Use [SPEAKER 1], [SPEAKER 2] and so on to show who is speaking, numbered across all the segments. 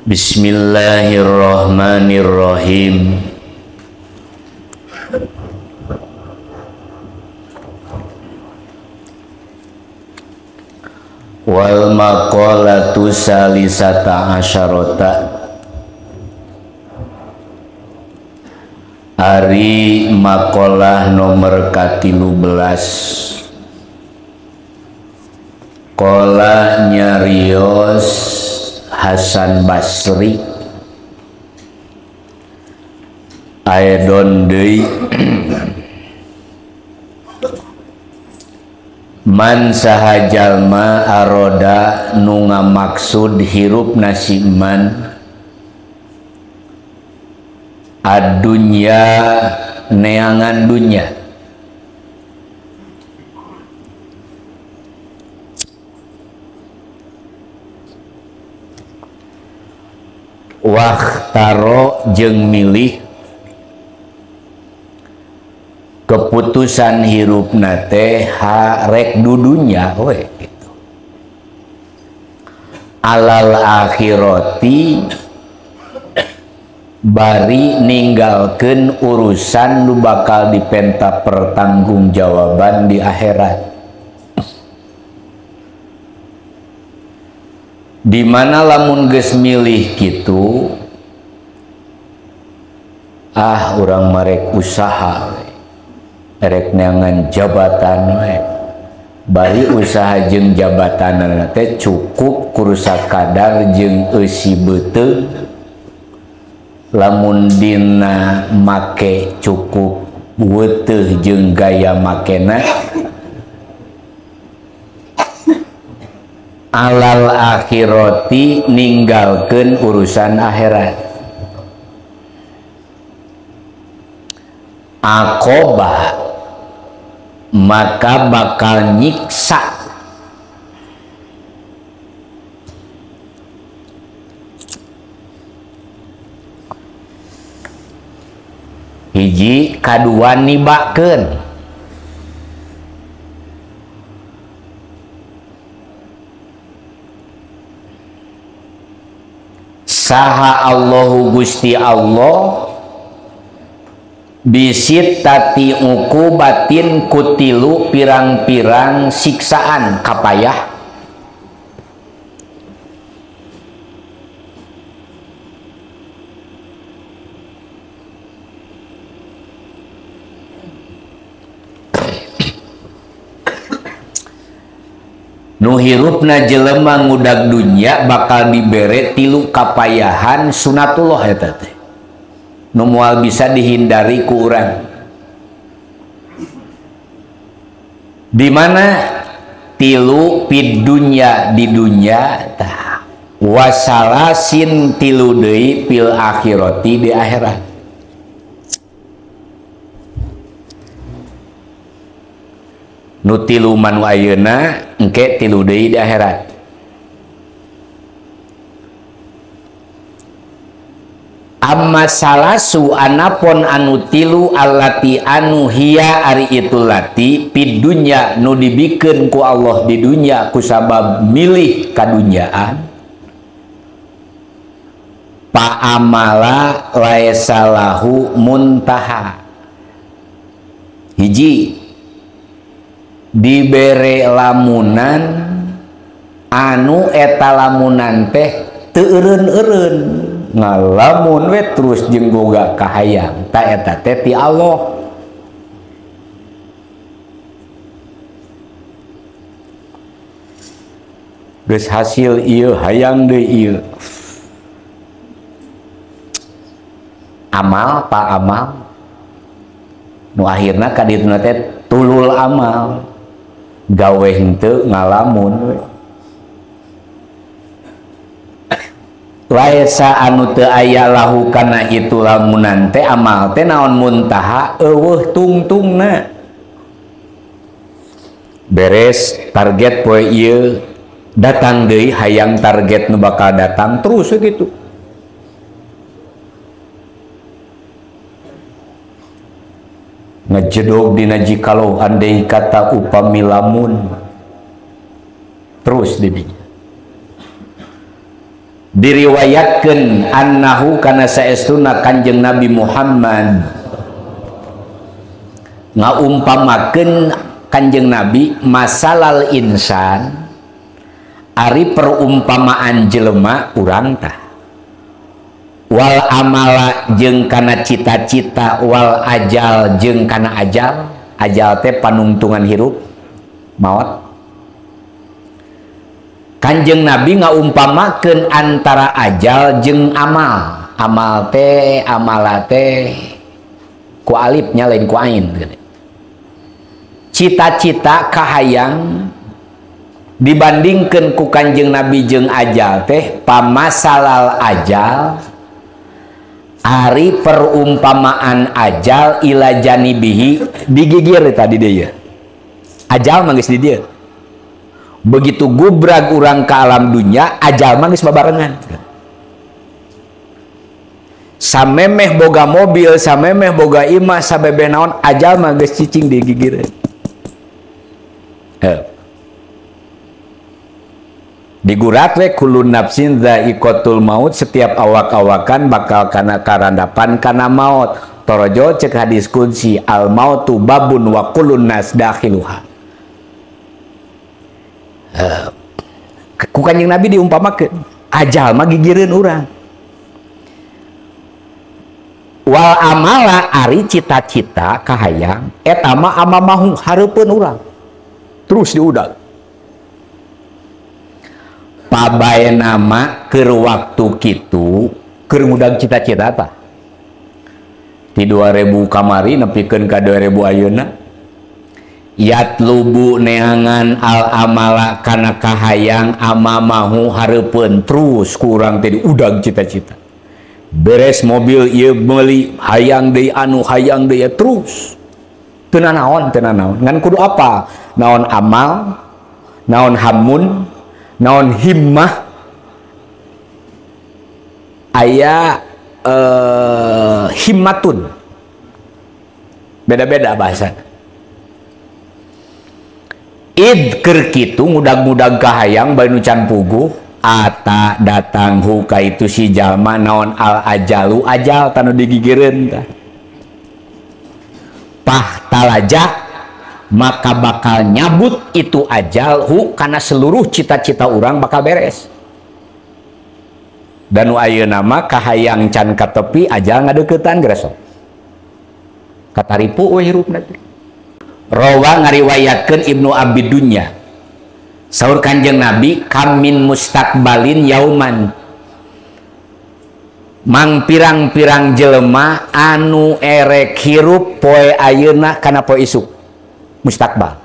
[SPEAKER 1] Bismillahirrahmanirrahim. Wal maqalatu salisata asyarata. Ari maqalah nomor ka-13. Qala nyarios Hasan Basri aedon deui man saha jalma aroda nu ngamaksud hirup nasiman adunya neangan dunya wahtaro jeung milih keputusan hirupna teh rek dudunya we gitu. Alal akhirati bari ninggalkeun urusan nu bakal dipenta pertanggungjawaban di akhirat. Di mana lamun geus milih kitu ah urang marek usaha we, rek neangan jabatan we, bari usaha jeung jabatanna teh cukup kurusa kadar jeung eusi beuteung, lamun dina make cukup weuteuh jeung gaya makena alal akhirati ninggalkeun urusan akhirat. Akoba maka bakal nyiksa hiji kadua nibakeun saha Allahu Gusti Allah bisittati uqubatin kutilu pirang-pirang siksaan kapayah nu hirupna jelema ngudag dunya bakal dibere tilu kapayahan sunatullah eta teh nu moal bisa dihindari ku urang. Di mana tilu pid dunya di dunya tah wasalasin tilu deui fil akhirati di akhirat. Nu tilu manu ayeuna engke tilu deui di akhirat. Amma salasu anapon anu tilu allati anu hiya ari itu lati pid dunya nu dibikeun ku Allah di dunya kusabab milih kadunyaan pa amala laisa lahu muntaha. Hiji dibere lamunan anu eta lamunan teh teu eureun-eureun ngalamun we terus jeung boga kahayang ta eta teh ti Allah. Geus hasil ieu hayang deui ieu amal pa amal nu akhirna ka dituna teh tulul amal gawe henteu ngalamun we. Laisa anu teu aya lahu kana itu lamunan teh amal teh naon muntaha eueuh tungtungna. Beres target poe ieu datang deui hayang target nu bakal datang terus gitu. Ngejedog dina jikalau andai kata upami lamun terus didinya. Diriwayatkeun annahu kana saestuna Kanjeng Nabi Muhammad ngaumpamakeun Kanjeng Nabi masalal insan ari perumpamaan jelema urang tah wal amala jeung kana cita-cita wal ajal jeung kana ajal, ajal teh panungtungan hirup maot. Kanjeng Nabi ngaumpamakeun antara ajal jeung amal. Amal teh amala teh ku alifnya lain ku ain. Cita-cita kahayang dibandingkeun ku Kanjeng Nabi jeung ajal teh pamasalal ajal ari perumpamaan ajal ila janibihi digigir tadi deui. Ajal mah geus di dieu. Begitu gubrag urang ke alam dunia, ajal mah geus babarengan. Samemeh boga mobil, samemeh boga imah, sabebeh naon, ajal mah geus cicing di gigireun. Digurat we kullu nafsin dzaiqatul maut, setiap awak-awakan bakal kana karandapan kana maut. Torojo cek hadis qudsi, al mautu babun wa kullun nas dakhiluha. Ku Kanjeng Nabi diumpamakeun ajal mah gigireun urang wal amala ari cita-cita kahayang eta mah amamahu hareupeun urang terus diudag pabae nama keur waktu kitu keur ngudag cita-cita tah di 2000 kamari nepikeun ka 2000 ayeuna yatlubu neangan al amala kana kahayang amamahu hareupeun terus kurang teh udag cita-cita beres mobil ieu meuli hayang deui anu hayang deui terus teu nanaon ngan kudu apa naon amal naon hamun naon himmah aya himmatun beda-beda bahasa. Id keur kitu ngudag-ngudag kahayang bari nu can puguh ata datang hu ka itu si jalma naon al ajalu ajal tanu digigireun tah pahtalaja maka bakal nyabut itu ajal hu kana seluruh cita-cita urang bakal beres. Dan nu ayeuna mah kahayang can katepi ajal ngadeuketan geus sok kataripu we hirupna teh. Rawa ngariwayatkeun Ibnu Abi Dunya saur Kanjeng Nabi kamin mustakbalin yauman mang pirang-pirang jelema anu erek hirup poe ayeuna kana poe isuk mustakbal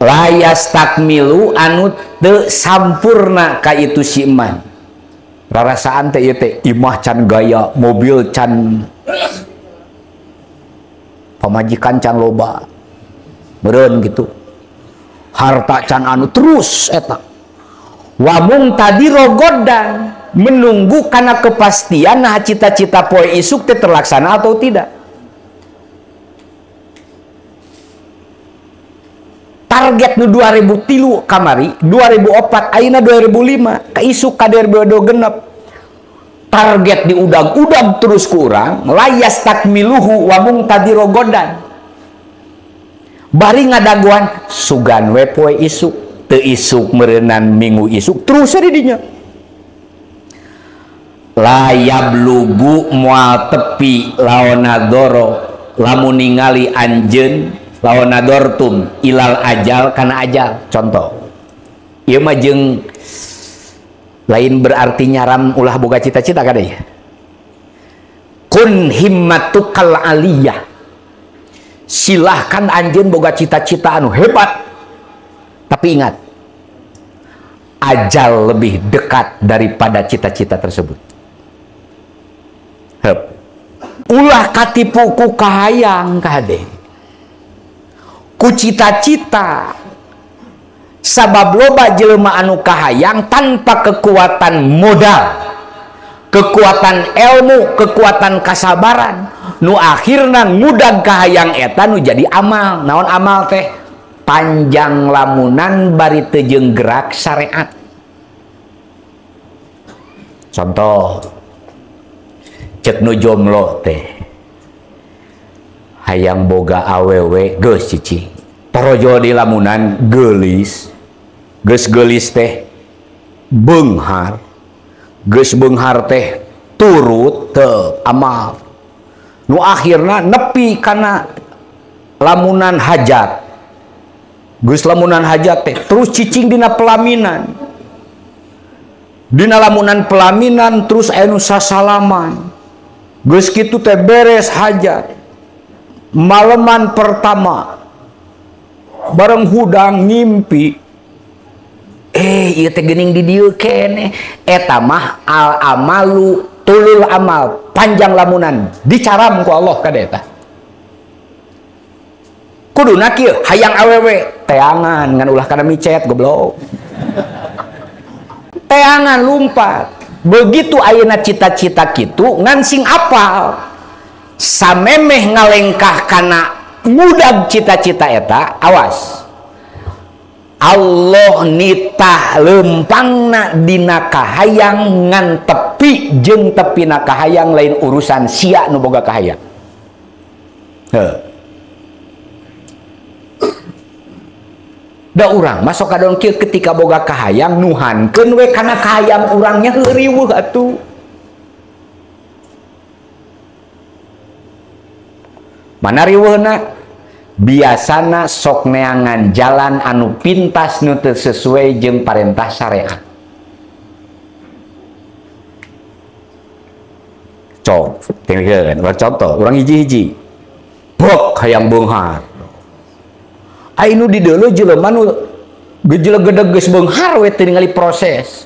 [SPEAKER 1] layas takmilu anu teu sampurna ka itu si iman rarasaan teh ieu teh imah can gaya mobil can pamajikan can loba meureun gitu harta can anu terus eta wamung tadi rogodan menunggu karena kepastian nah cita-cita poe isuk teh terlaksana atau tidak. Target nu 2003 kamari 2004 ayeuna 2005 ka isuk ka 2026 target diudag-udag terus kurang layas takmiluhu wa mungtadiro godan bari ngadaguan sugan we poe isuk teu isuk meureunan minggu isuk terus di dinya layab lugu moal tepi laonadoro lamun ningali anjeun laonadortum ilal ajal kana ajal. Contoh ieu mah jeung lain berarti nyaram ulah boga cita-cita kadeh. Kun himmatukal aliyah, silahkan anjeun boga cita-cita anu hebat, tapi ingat ajal lebih dekat daripada cita-cita tersebut. Hep. Ulah katipu ku kahayang kade, ku cita-cita. Sabab loba jelema anu kahayang tanpa kekuatan modal, kekuatan ilmu, kekuatan kasabaran, nu akhirna ngudag kahayang eta nu jadi amal. Naon amal teh? Panjang lamunan bari teu jeung gerak syariat. Contoh cek nu jomblo teh hayang boga awewe geus cicing torojol di lamunan geulis, geus geulis teh beunghar, geus beunghar teh turut teu amal, nu akhirna nepi kana lamunan hajat, geus lamunan hajat teh terus cicing dina pelaminan, dina lamunan pelaminan terus anu sasalaman, geus kitu teh beres hajat, maleman pertama bareng hudang ngimpi, ieu teh geuning di dieu keneh, eta mah al amalu tulul amal, panjang lamunan dicaram ku Allah ka eta. Kuduna kieu hayang awewe teangan ngan ulah kana micet goblok. Teangan lumpat. Begitu ayeuna cita-cita kitu ngan sing apal. Samemeh ngalengkah kana ngudag cita-cita eta, awas. Allah nitah lempangna dina kahayang ngan tepi jeung tepina kahayang lain urusan sia nu boga kahayang. Heuh. Da urang masuk ka kieu ketika boga kahayang nuhankeun we kana kahayang urangnya riweuh atuh. Mana riweuhna? Biasana sok neangan jalan anu pintas nu teu sesuai jeung parentah syariat. Cok, tinggalkeun urang contoh, urang hiji-hiji. Bok hayang beunghar. Ai nu di deuleu jelema nu gejelegedeg geus beunghar we teu ningali proses.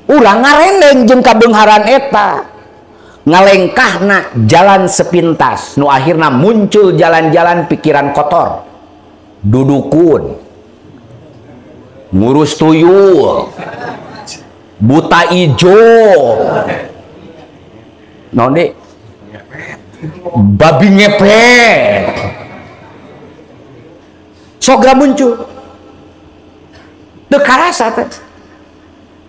[SPEAKER 1] Urang ngarendeng jeung kabeungharan eta. Ngalengkahna jalan sepintas nu akhirna muncul jalan-jalan pikiran kotor, dudukun, ngurus tuyul, buta ijo, naon deui, babi ngepet, sogra muncul, teu karasa teh.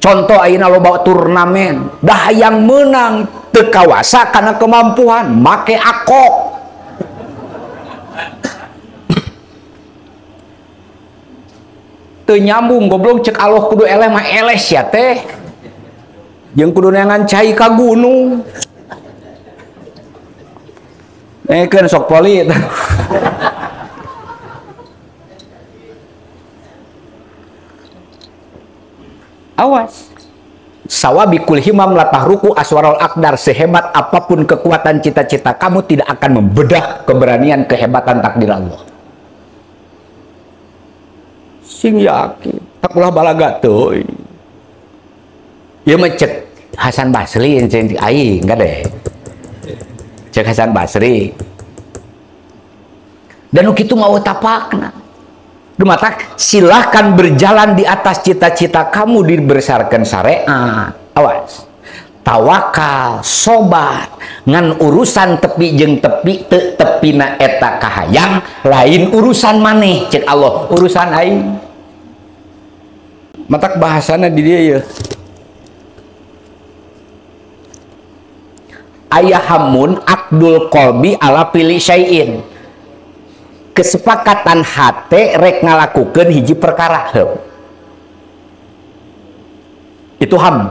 [SPEAKER 1] Contoh ayeuna loba turnamen, dah hayang menang teu kawasa karena kemampuan, make akok. Teu nyambung goblok cek Allah kudu eleh mah eleh sia teh. Jeung kudu neangan cai ka gunung. Keun sok poli. Awas. Sawabikul himam latahruku aswarul akdar, sehebat apapun kekuatan cita-cita kamu tidak akan membedah keberanian kehebatan takdir Allah. Sing yakin, tak ulah balaga teuing. Ieu mah cek Hasan Basri cek aing enggak deh. Cek Hasan Basri. Dan nu kitu mau tapakna. Dumatak silahkan berjalan di atas cita-cita kamu dibesarkan syariat. Awas. Tawakal, sobat, ngan urusan tepi jeung tepi teu tepina eta kahayang lain urusan maneh cek Allah, urusan aing. Matak bahasana di dieu ye. Aya hamun akdul qalbi ala pilih syai'in. Kesepakatan hate rek ngalakukeun hiji perkara hem. Itu ham.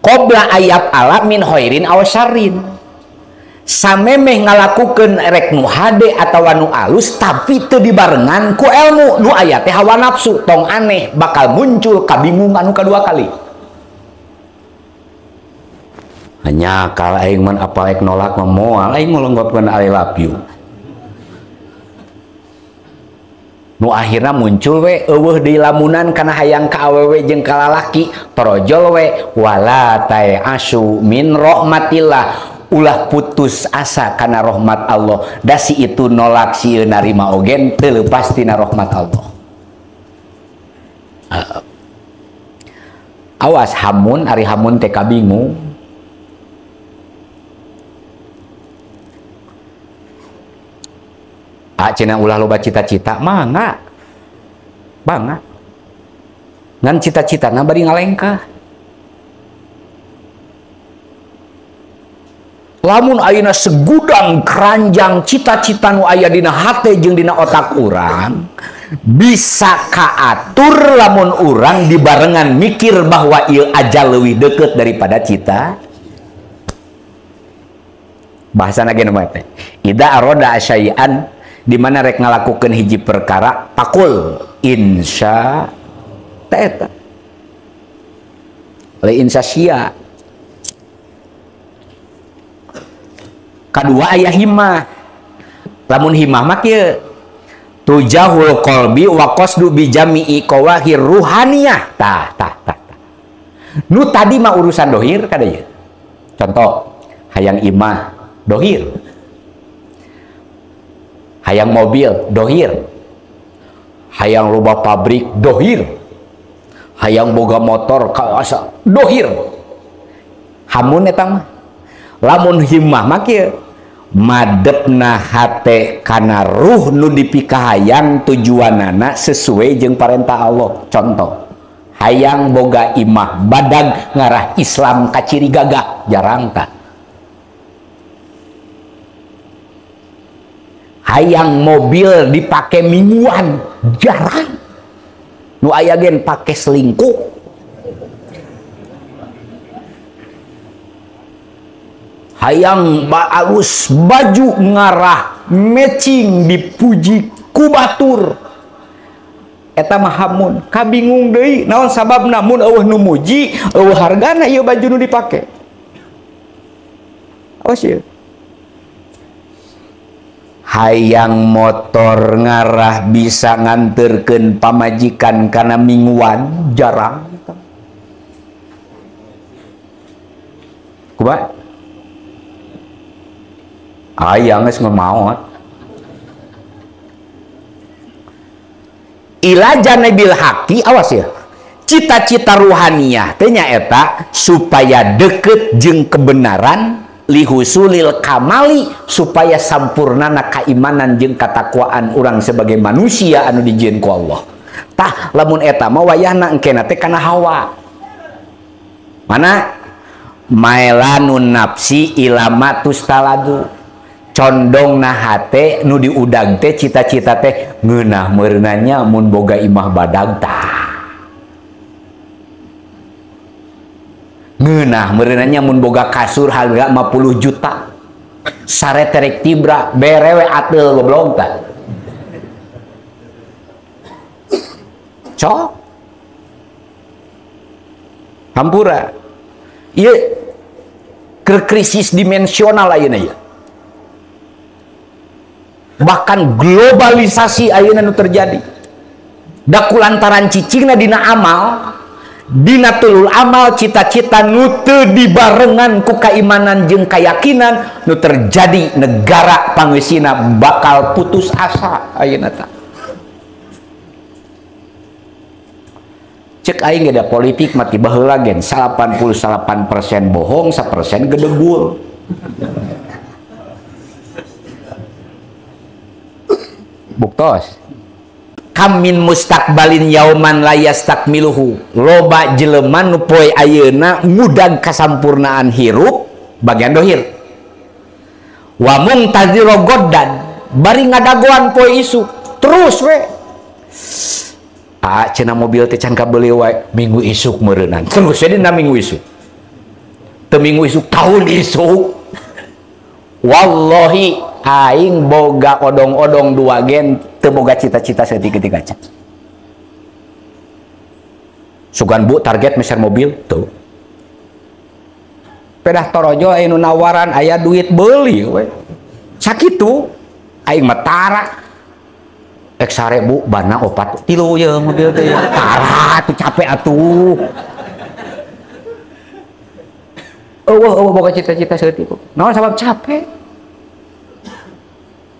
[SPEAKER 1] Qobla ayat ala min khairin aw syarrin. Samemeh ngalakukeun rek nu hade atawa nu alus tapi teu dibarengan ku ilmu nu aya teh hawa nafsu tong aneh bakal muncul kabingungan nu kadua kali. Hanya kal aing man apal ek nolak mah moal aing ngolonggopkeun I love you. Nu akhirna muncul we eueuh deui lamunan kana hayang ka awewe jeung ka lalaki torojol we wala ta'asu min rahmatillah, ulah putus asa kana rahmat Allah. Da si itu nolak si ieu narima ogen teu leupas tina rahmat Allah. Awas hamun ari hamun teh kabingung. Ah cina ulah loba cita-cita mangga. Bangga. Ngan cita-citana bari ngalengkah. Lamun ayeuna segudang keranjang cita-cita nu aya dina hate jeung dina otak urang bisa kaatur lamun urang dibarengan mikir bahwa ieu ajal leuwih deukeut daripada cita. Bahasana ge mah teh ida aroda syai'an, di mana rek ngalakukeun hiji perkara pakul insya ta eta le insya sia. Kadua aya himah. Lamun himah mah kieu tujahul qalbi wa qasdu bi jami'i qawahir ruhaniyah. Tah tah tah. Nu tadi mah urusan dohir kada ieu. Contoh hayang imah dohir, hayang mobil dohir, hayang loba pabrik dohir, hayang boga motor asa dohir. Hamun eta mah. Lamun himmah mah kieu madepna hate kana ruh nu dipikahayang tujuanana sesuai jeung parentah Allah. Contoh hayang boga imah badag ngarah Islam kaciri gagah jarang tah. Hayang mobil dipake mingguan jarang, nu aya gen pake selingkuh. Hayang alus baju ngarah matching dipuji ku batur eta mah hamun kabingung deui naon sababna mun eueuh nu muji eueuh hargana ieu baju nu dipake. Awas ieu. Hayang motor ngarah bisa nganterkeun pamajikan kana mingguan jarang. Kumaha? Hayang geus ngemaot. Ila janibil haqi, awas ya. Cita-cita ruhaniyah teh nyaeta supaya deket jeung kebenaran lihusulil kamali, supaya sampurnana kaimanan jeung katakwaan urang sebagai manusia anu dijieun ku Allah. Tah lamun eta mah wayahna engkena teh kana hawa. Mana maelanun nafsi ilama tustaladu. Condong na hate nu diudag teh cita-cita teh ngeunah meureunanya mun boga imah badag tah. Ngeunah meureunanya mun boga kasur harga 50 juta. Sare terek tibra berewe ateul goblok tah. Cok. Hampura. Ieu keur krisis dimensional ayeuna ieu. Bahkan globalisasi ayeuna nu terjadi. Da kulantaran cicingna dina amal, dina tulul amal cita-cita nu teu dibarengan ku kaimanan jeung kayakinan nu terjadi negara pangeusina bakal putus asa ayeuna tah. Cek aing ge da politik mah ti baheula gen 88% bohong, 1% gedegul. Buktos kamin mustakbalin yauman la yastakmiluhu, loba jelema nu poe ayeuna ngudag kasampurnaan hirup bagian dohir, wa muntaziro goddan bari ngadagoan poe isuk terus we. Ah cenah mobil teh can kabeuli wae minggu isuk meureunnan terus we dina minggu isuk teu minggu isuk tahun isuk. Wallahi aing boga odong-odong dua gen teu boga cita-cita saeutik-eutik aja. Sugan bu target meser mobil tuh. Pedah torojo aya nu nawaran aya duit beuli we. Sakitu aing mah tara. Ek sare bu bana 4 3 ye mobil teh. Tara tuh capek atuh. Eueuh eueuh boga cita-cita saeutik. Naon sabab capek?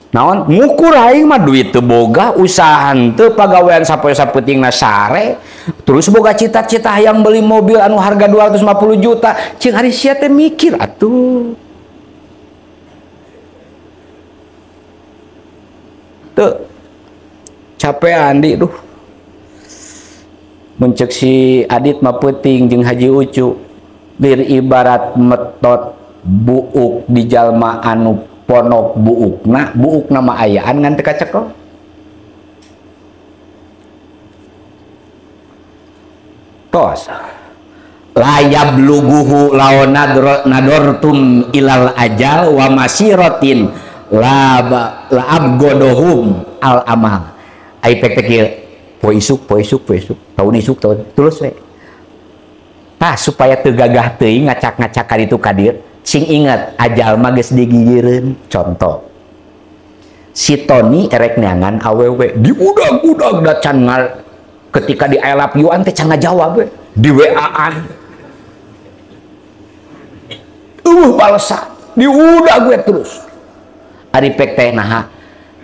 [SPEAKER 1] Naon ngukur aing mah duit teu boga, usaha henteu, pagawean sapoe sapeutingna sare, terus boga cita-cita hayang beli mobil anu harga 250 juta, cing ari sia teh mikir atuh. Teu capek Andi duh. Mun ceuk si Adit mah peuting jeung Haji Ucu, lir ibarat metot Buuk di jalma anu ponok buukna, buukna mah ayaan ngan teu kacekel. Tos. Layab luguhu lawan nadortum ilal ajal wa masiratin la abgodohum al amal. Ai pek teh poe isuk poe isuk poe isuk tahun isuk tahun terus we. Tah supaya teu gagah teuing ngacak-ngacak ka ditu ka dieu, sing inget ajal mah geus digigireun. Contoh si Tony erek neangan awewe diudag-udag da can ngal ketika di I love you-an teh can ngajawab we, di WA-an balesa diudag we terus. Ari pek teh naha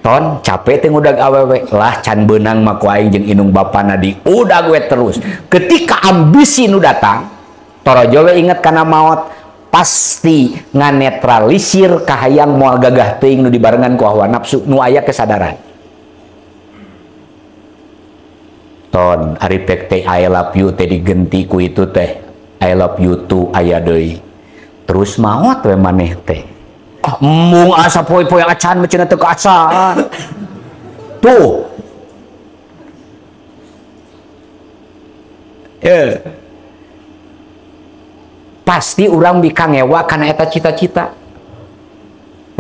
[SPEAKER 1] ton capek teh ngudag awewe lah can beunang mah ku aing jeung indung bapana diudag we terus. Ketika ambisi nu datang torojo we inget kana maot, pasti nganetralisir kahayang moal gagah teuing nu dibarengan ku hawa nafsu nu aya kesadaran. Ton ari pek teh I love you teh digenti ku itu teh I love you too aya deui. Terus maot we maneh teh. Ah embung asa poe-poe acan mah cenah teu kaasaan. Tuh. Yeah. Pasti urang bika ngewa kana eta cita-cita.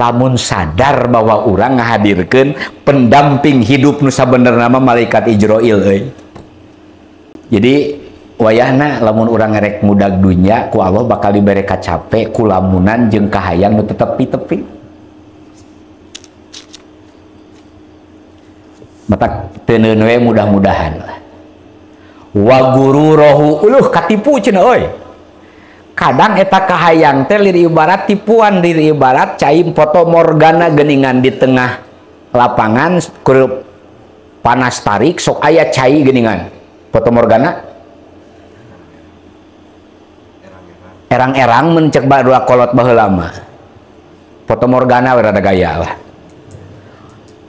[SPEAKER 1] Lamun sadar bahwa urang ngahadirkeun pendamping hidup nu sabenerna mah malaikat Ijroil euy. Jadi wayahna lamun urang ngerek ngudag dunya ku Allah bakal dibere kacape ku lamunan jeung kahayang nu tetepi-tepi. Matak teu we mudah-mudahan lah. Wa gururohu uluh katipu cenah euy. Kadang eta kahayang teh lir ibarat tipuan, lir ibarat cai foto morgana geuningan di tengah lapangan keur panas tarik sok aya cai geuningan. Foto morgana erang-erang mencek dua kolot baheula mah. Foto morgana we rada gaya lah.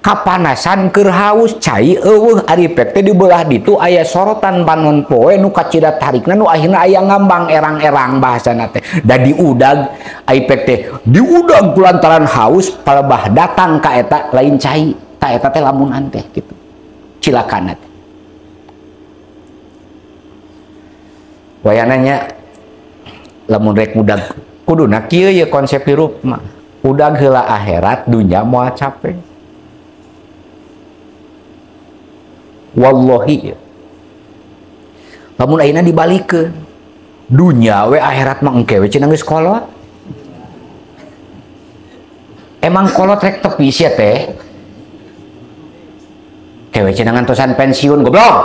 [SPEAKER 1] Kapanasan keur haus cai eueuh ari pek teh di belah ditu aya sorotan panon poe nu kacida tarikna nu akhirna aya ngambang erang-erang bahasana teh. Da diudag ari pek teh diudag kulantaran haus palebah datang ka eta lain cai, ka eta teh lamunan teh kitu. Cilakana teh. Wayana nya lamun rek udag kuduna kieu ye konsep hirup mah. Udag heula akhirat dunya moal capek. Wallahi lamun ayeuna dibalikeun dunya we akhirat mah engke we cenah geus kolot. Emang kolot rek tepi sia teh kewe cenah ngantosan pensiun goblok.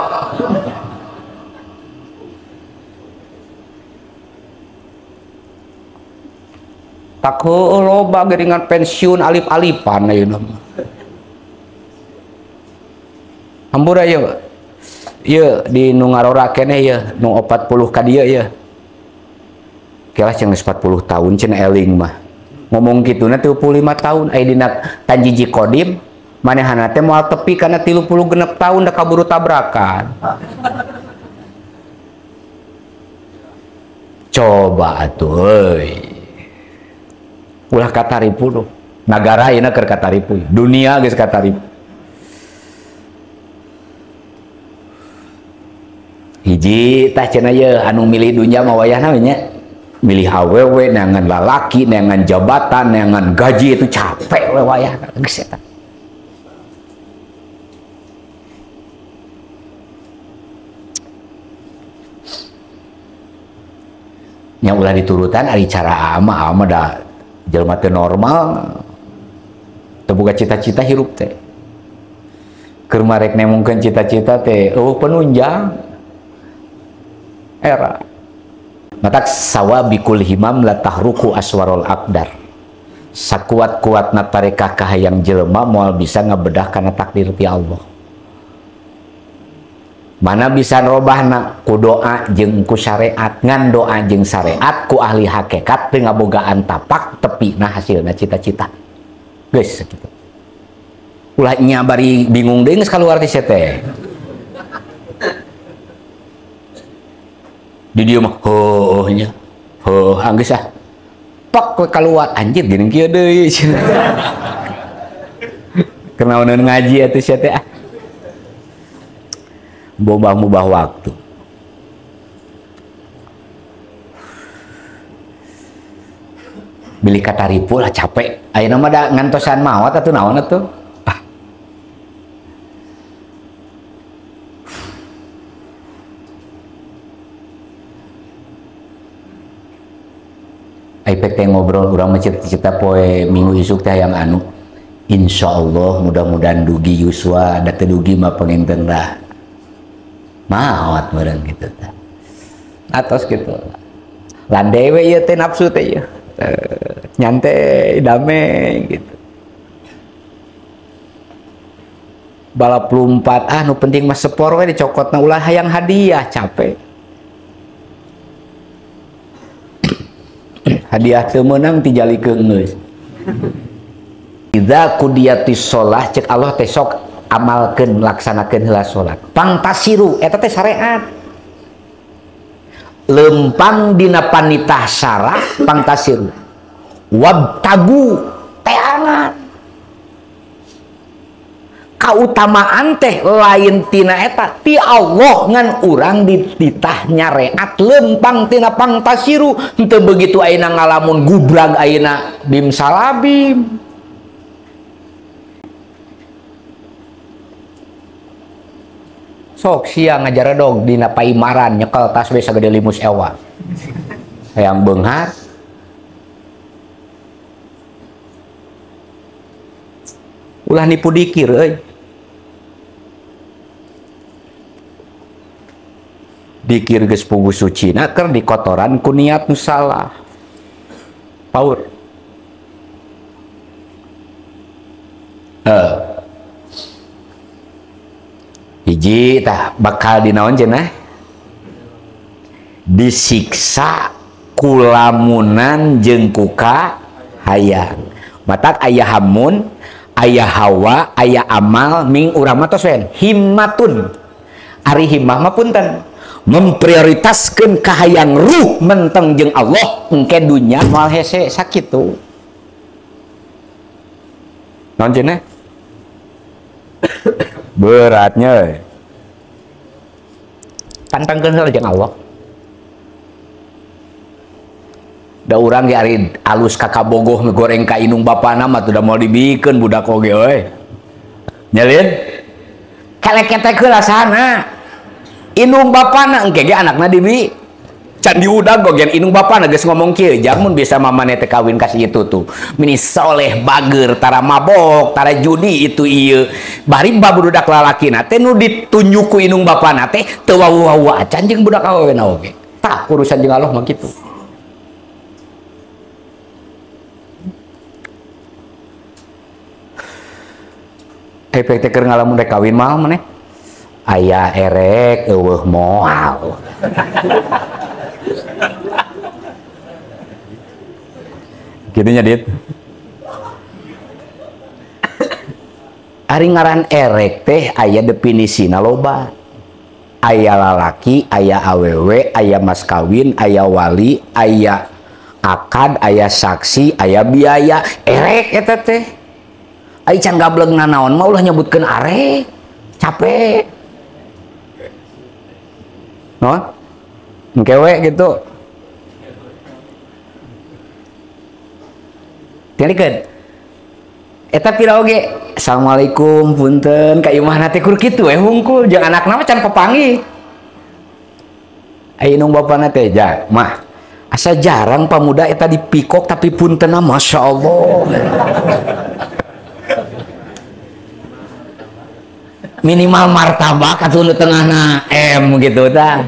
[SPEAKER 1] Tak heueuh loba geuningan pensiun alip-alipan ayeuna mah. Hampura ye, ye di nu ngarora keneh ye, nu 40 ka dieu ye. Kelah cenah 40 tahun cenah eling mah. Ngomong kituna 35 tahun aya dina tanjiji kodim manehana teh moal tepi kana 36 tahun da kaburu tabrakan. Coba atuh euy. Ulah kataripu tuh. Nagara ayeuna keur kataripu, dunia geus kataripu. Hiji tah cenah ye anu milih dunya mah wayahna we nya. Milih awewe neangan lalaki, neangan jabatan, neangan gaji itu capek we wayahna geus eta. Nya ulah diturutan ari cara ama ama da jelema teu normal. Teu boga cita-cita hirup teh. Keur marek nemongkeun cita-cita teh eueuh penunjang. Era matak sawabikul himam la tahruku aswarul akdar. Sakuat-kuatna tarekah kahayang jelema moal bisa ngabedah kana takdir ti Allah. Mana bisa robahna ku doa jeung ku syariat, ngan doa jeung syariat ku ahli hakikat teu ngabogaan tapak tepina hasilna cita-cita. Geus sakitu. Ulah nya bari bingung deui geus kaluar ti teh. Di dieu mah heueuh nya. Heueuh anggeus ah. Pak we kaluar anjir geuning kieu deui. Kenaonan ngaji atuh sia teh ah. Mubah-mubah waktu. Beli kataripu lah capek. Ayeuna mah da ngantosan maot atuh naon atuh. Ah. Ai pek teh ngobrol urang mah cita-cita poe minggu isuk teh hayang anu. Insyaallah mudah-mudahan dugi yuswa da teu dugi mah panginten lah. Maot meureun kitu tah. Atos kitu. Lande we ieu teh nafsu teh ieu. Nyantai damai gitu. Balap lompat ah nu penting mah sepor we dicokotna ulah hayang hadiah capek. Hadiah teu meunang tijalikeun geus. Idza qudiyatis shalah cek Allah teh sok amalkeun laksanakeun heula salat. Pangtasiru eta teh syariat. Lempang dina panitah sarah pangtasiru. Wabtagu teangan. Kautamaan teh lain tina eta ti Allah ngan urang dititah nyareat lempang tina pangtasiru. Henteu begitu ayeuna ngalamun gubrag ayeuna bim salabim. Sok sia ngajaredog dina paimaran nyekel tas we sagede limus ewa. Hayang beunghar. Ulah nipu dikir euy. Dikir geus puguh sucina keur dikotoran ku niat nu salah. Paur. Hiji tah bakal dinaon cenah disiksa kulamunan jeung kuka hayang matak aya hamun aya hawa aya amal ming urang mah tos wen himmatun ari himmah mah punten memprioritaskeun kahayang ruh menteng jeung Allah engke dunya moal hese sakitu naon cenah beratnya pantangkeun heula jeung Allah da urang ge ari alus ka kabogoh ngegoreng ka indung bapana mah teu da moal dibikeun budak oge euy nyelin keleketek heula sana indung bapana engke ge anakna dibi can diudag gogen indung bapana geus ngomong kieu jamun bisa mamane teh kawin ka si itu tuh mini soleh bager tara mabok tara judi itu ieu bari babudak lalakina teh nu ditunjuk ku indung bapana teh teu wawuh-wawuh acan jeung budak awewena oge tah urusan jeung Allah mah kitu. Efek teh keur ngalamun rek kawin mah maneh aya erek eueuh moal. Gitu nya dit. Ari ngaran erek teh aya definisina loba. Aya lalaki, aya awewe, aya mas kawin, aya wali, aya akad, aya saksi, aya biaya. Erek eta teh. Ai can gableg nanaon mah ulah nyebutkeun arek. Capek. Non? Engke we gitu. Tingalikeun. Eta pira oge. Assalamualaikum punten ka imahna teh kur kitu we hungkul jeung anakna mah can papanggih. Ai indung bapana teh ja, mah asa jarang pamuda eta dipikok tapi puntenna masyaallah. Minimal martabak atuh nu tengahna M gitu tah.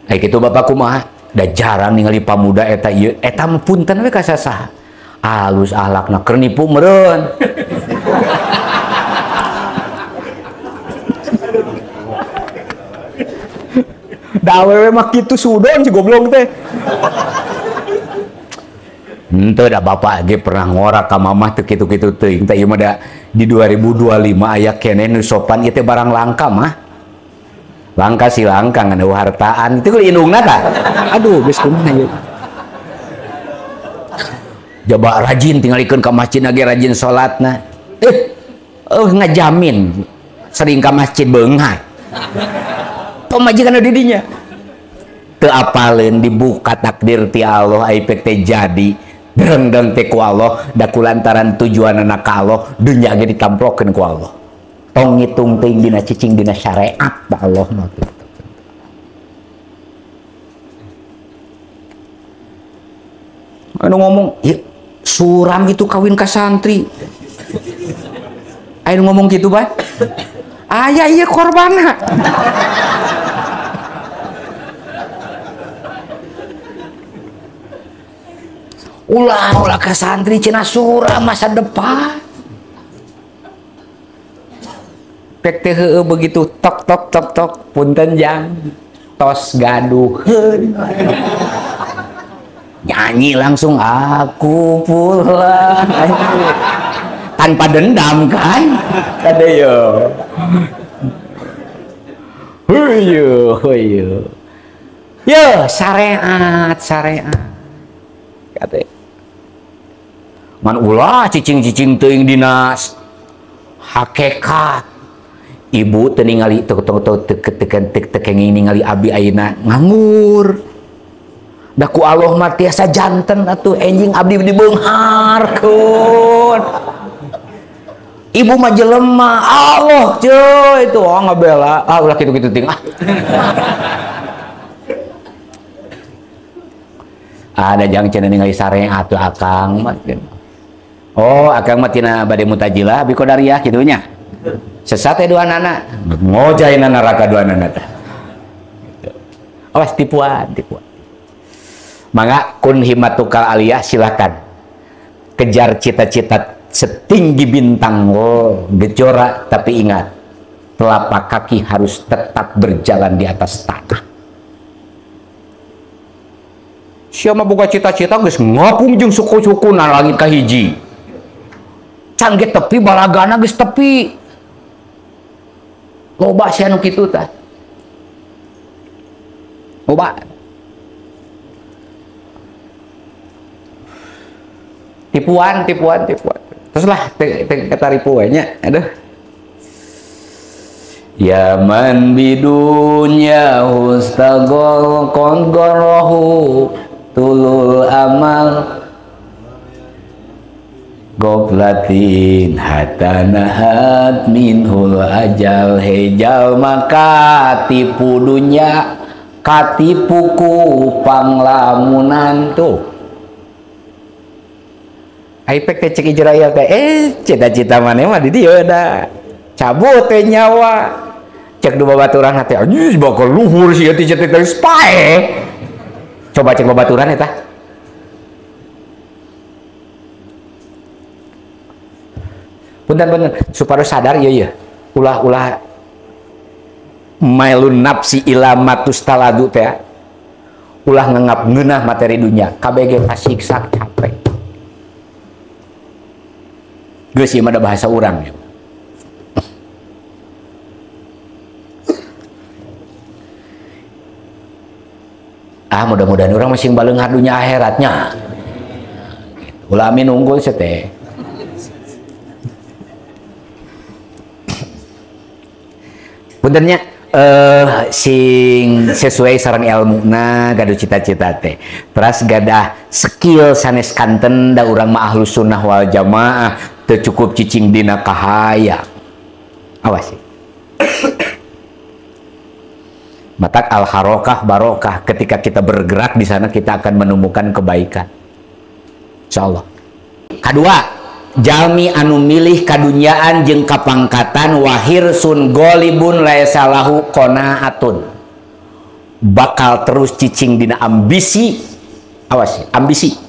[SPEAKER 1] Ai kitu bapak kumaha? Da jarang ningali pamuda eta ieu eta mah punten we ka sasaha. Alus ahlakna keur nipu meureun. Da awewe mah kitu sudon si goblok teh. Henteu da bapak ge pernah ngorak ka mamah teu kitu-kitu teuing teh ieu mah da di 2025 aya keneh nu sopan ieu teh barang langka mah. Langka si langka ngan eueuh hartaan. Itu indungna tah. Aduh geus kumaha ieu. Jaba rajin tingalikeun ka masjid ge rajin salatna. Ngajamin sering ka masjid beunghar. Pamajikan di dinya. Teu apaleun dibuka takdir ti Allah ai pek teh jadi. Drengdeng teh ku Allah da kulantaran tujuanana ka Allah dunya ge ditamplokeun ku Allah. Tong ngitung teuing dina cicing dina syariat ba Allah mah kitu. Anu ngomong, ya, suram itu kawin ka santri. Anu ngomong gitu bae. Aya ieu korbanna. Ulah ulah ka santri cenah suram masa depan. Pek teh heueuh begitu tok tok tok tok punten jang tos gaduheun. Nyanyi langsung aku pulang tanpa dendam kan kade yo huyo huyo yo syariat syariat kade man ulah cicing-cicing teuing dina hakikat ibu teu ningali teu teu ningali abi ayeuna nganggur. Da ku Allah mah tiasa janten atuh enjing abdi dibeungharkeun. Ibu mah jelema, Allah cuy itu oh ngabela. Ah ulah kitu-kitu ting ah. Ada jang cenah ningali syariat atuh akang mah. Oh, akang mah tina bade mutajilah bi qadariyah kitu nya. Sesat teh duanana, ngojaina neraka duanana teh. Awas tipuan, tipuan. Maka kun himmatukal aliyah silakan kejar cita-cita setinggi bintang oh, gejora, tapi ingat telapak kaki harus tetap berjalan di atas tanah. Siapa boga cita-cita geus ngapung jeung suku-suku na langit kahiji. Can ge tepi balagana geus tepi. Loba sia nu kitu tah. Loba. Tipuan, tipuan, tipuan. Terus lah, ketaripu nya, aduh. Ya man bidunya hustagol kongorohu tulul amal goplatin hatanahat minhul ajal hejal maka tipu dunya katipu ku panglamunan tuh. Aipek teh cek Israel teh cita-cita maneh mah di dieu da cabut teh nyawa cek du babaturan teh anjing bakal luhur sih teh cita-cita geus paeh. Coba cek babaturan eta punten-punten supaya sadar ieu ieu ulah-ulah mailun nafsi ila matustaladu teh ulah ngangap ngeunah materi dunya kabeh ge kasiksa capek. Geus ieu mah da bahasa urang. Ah mudah-mudahan urang masih baleunghar dunya akhiratnya. Ulah amin unggul sia teh. Puntennya sing sesuai sareng ilmuna gaduh cita-cita teh. Teras gadah skill sanes kanten da urang mah ahlus sunnah wal jamaah. Teu cukup cicing dina kahaya. Awas sih. Matak al harokah barokah, ketika kita bergerak di sana kita akan menemukan kebaikan. Insyaallah. Kadua, jalmi anu milih kadunyaan jeung kapangkatan wahir sun golibun laisa lahu qanaatun. Bakal terus cicing dina ambisi. Awas, ambisi.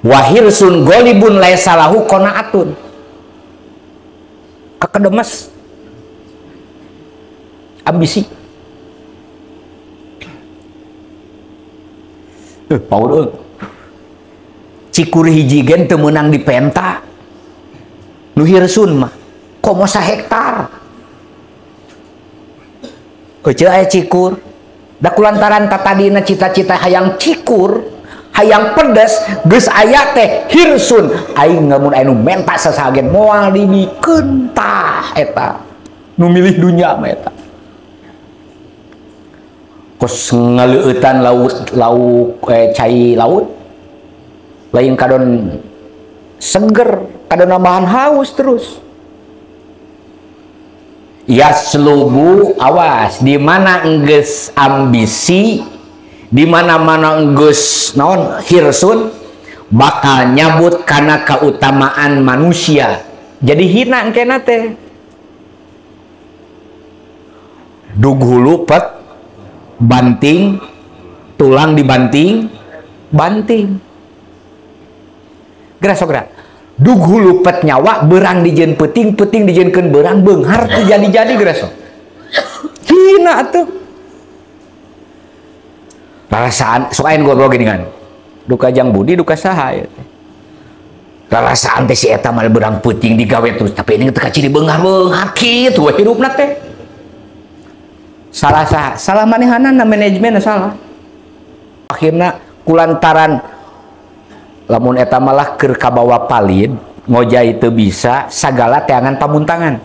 [SPEAKER 1] Wahirsun golibun laisa lahu qanaatun. Kakedemes. Ambisi. Paur cikur hiji gen teu meunang dipenta. Nu hirsun mah komo sahektar. Heuceu aya cikur. Da kulantaran tatadina cita-cita hayang cikur, Hayang pedes geus aya teh hirsun aing lamun aya nu menta sasagen moal dibikeun tah eta nu milih dunya mah eta. Kos ngaleueutan laut lauk cai laut lain kadon seger kadon nambahan haus terus. Yaslubu awas di mana enggeus ambisi, di mana-mana enggeus naon hirsun bakal nyabut kana keutamaan manusia. Jadi hina engkena teh. Dug hulu pet banting, tulang dibanting, banting. Geura sok geura. Dug hulu pet nyawa berang dijieun peuting, peuting dijieunkeun berang beunghar teu jadi-jadi geura sok. Hina atuh. Rarasaan sok aya nu goblok gini kan. Duka Jang Budi duka saha ieu teh. Rarasaan teh si eta mah berang peuting digawe terus tapi ini teu kaciri beunghar-beunghar kitu we hirupna teh. Salah saha? Salah manehanana manajemenna salah. Akhirna kulantaran lamun eta malah keur kabawa palid ngojai teu bisa sagala teangan pamuntangan.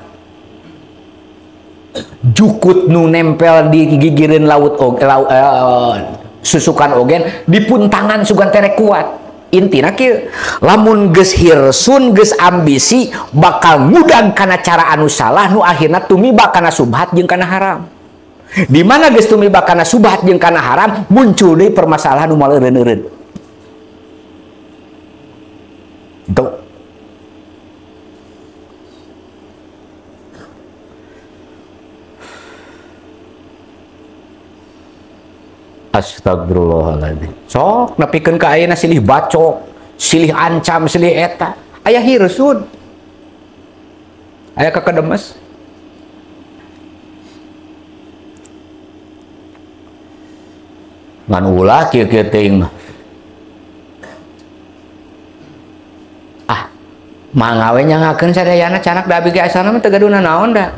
[SPEAKER 1] Jukut nu nempel di gigireun laut susukan ogen dipuntangan sugan terek kuat. Intina kieu lamun geus hirsun geus ambisi bakal ngudang kana cara anu salah nu akhirna tumiba kana subhat jeung kana haram. Di mana geus tumiba kana subhat jeung kana haram muncul deui permasalahan nu moal eureun-eureun. Tuh. Astagfirullahaladzim. Sok nepikeun ka ayeuna silih bacok, silih ancam, silih eta. Aya hirsun. Aya kakedemes. Ngan ulah kieu-kieu teuing mah. Ah, mangga we nyangakeun sadayana canak da abi ge asalna mah teu gaduh nanaon da.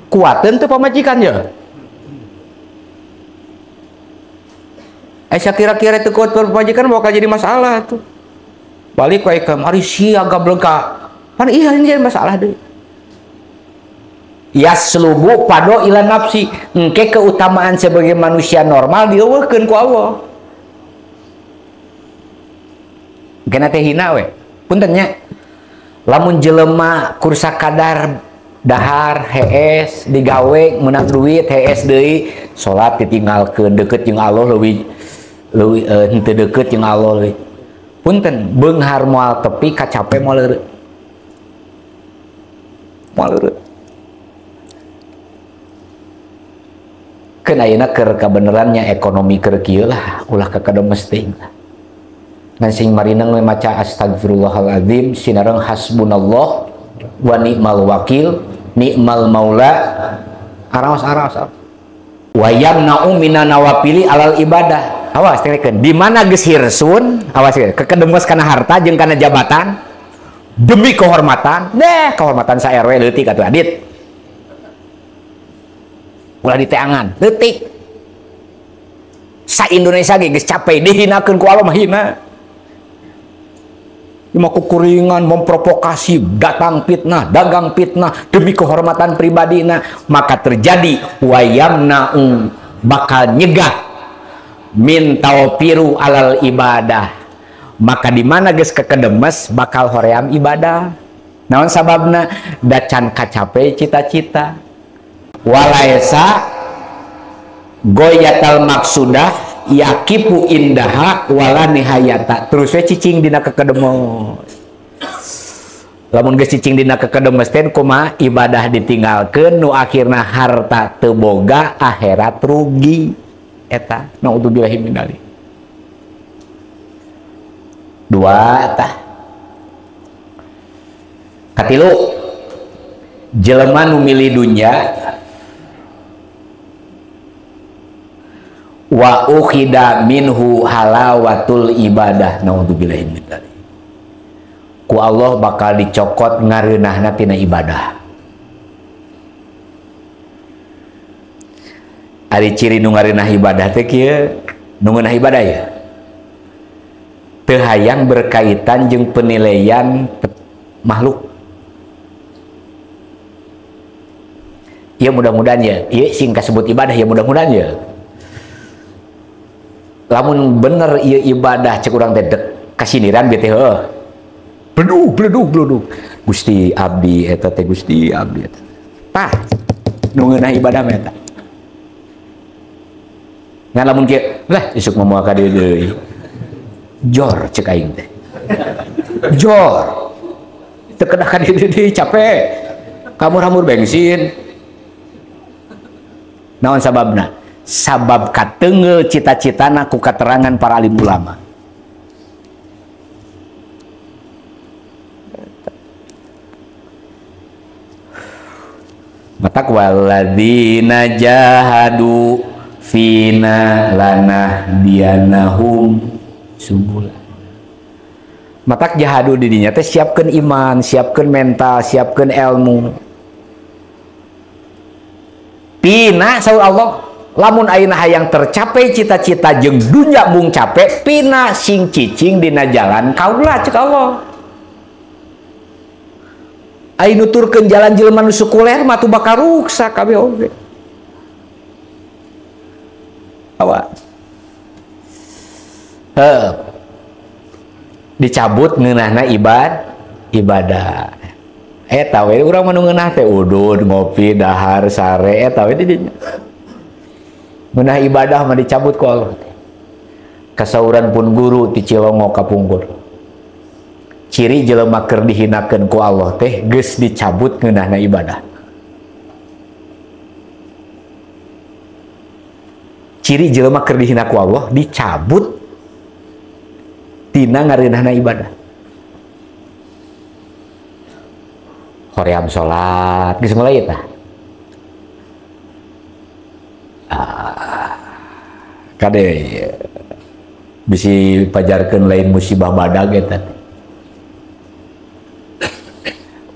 [SPEAKER 1] Kuateun teu pamajikan ye. Aisyah kira-kira itu kuat pamajikan bakal jadi masalah tuh. Balik wae ka mari sia gablek ka. Pan iya ini jadi masalah deui. Yaslubu pado ila nafsi. Engke keutamaan sebagai manusia normal dieuweuhkeun ku Allah. Engke teh hina we. Punten nya. Lamun jelema kursa kadar dahar hees digawe meunang duit hees deui salat ditinggalkeun deukeut jeung Allah leuwih leuwih henteu deukeut jeung Allah leuwih. Punten beunghar moal tepi kacape moal leureut. Moal leureut. Keun ayeuna keur kabenerannya ekonomi keur kieu lah ulah kakademes teuing lah. Ngan sing marineng we maca astagfirullahaladzim sinareng hasbunallah wa ni'mal wakil ni'mal maula araos-araos. Wa yamna'u minan nawafili alal ibadah. Awas tengekeun di mana geus hirsun, awas kekedemes kana harta jeung kana jabatan demi kehormatan. Deh, kehormatan sa RW leutik atuh adit. Ulah diteangan, leutik. Sa Indonesia ge geus capek dihinakeun ku Allah mah hina. Cuma kukuringan memprovokasi datang fitnah, dagang fitnah demi kehormatan pribadina, maka terjadi wayamna'u bakal nyegah min tawfiru alal ibadah. Maka di mana geus kekedemes bakal hoream ibadah. Naon sababna? Dacan kacape cita-cita. Walaisa goyatal maksudah yakipu indaha wala nihayata. Terus we cicing dina kekedemos. Lamun geus cicing dina kekedemes teh kumaha ibadah ditinggalkeun nu akhirna harta teu boga akhirat rugi. Eta naudzubillahi min dzalik. Dua tah. Katilu jelema nu milih dunya wa ukhida minhu halawatul ibadah naudzubillahi min dzalik. Ku Allah bakal dicokot ngareunahna tina ibadah. Ari ciri nu ngareunah ibadah teh kieu, nu ngeunah ibadah ya. Teu hayang berkaitan jeung penilaian makhluk. Ya mudah-mudahan ya, ieu sing kasebut ibadah ya mudah-mudahan ya. Lamun bener ieu ibadah cek urang teh dek kasindiran bete heuh. Bledug bledug bledug. Gusti abdi eta teh Gusti abdi eta. Tah nu ngeunah ibadah mah eta. Ngan lamun kieu, lah isuk mah moal ka dieu deui. Jor cek aing teh. Jor. Teu kedah ka dieu deui capek. Kamur-hamur bensin. Naon sababna? Sabab katengeul cita-citana ku katerangan para alim ulama. Matak walladzina jahadu fina lanahdiyanahum subula. Matak jahadu di dinya teh siapkeun iman, siapkeun mental, siapkeun ilmu. Pina saur Allah, lamun ayeuna hayang tercapai cita-cita jeung dunya mung capek, pina sing cicing dina jalan kaula cek Allah. Ai nuturkeun jalan jelema nu sekuler mah tuh bakal ruksak kabeh oge. Awas. Heuh. Dicabut ngeunahna ibadah. Eta we urang mah nu ngeunah teh udud, ngopi, dahar, sare eta we di dinya. Ngeunah ibadah mah dicabut ku Allah teh. Kasauran pun guru ti Cilongo kapungkur. Ciri jelema keur dihinakeun ku Allah teh geus dicabut ngeunahna ibadah. Ciri jelema keur dihina ku Allah dicabut tina ngareunahna ibadah. Hoream salat geus mulai tah. Kade bisi pajarkeun lain musibah badag eta.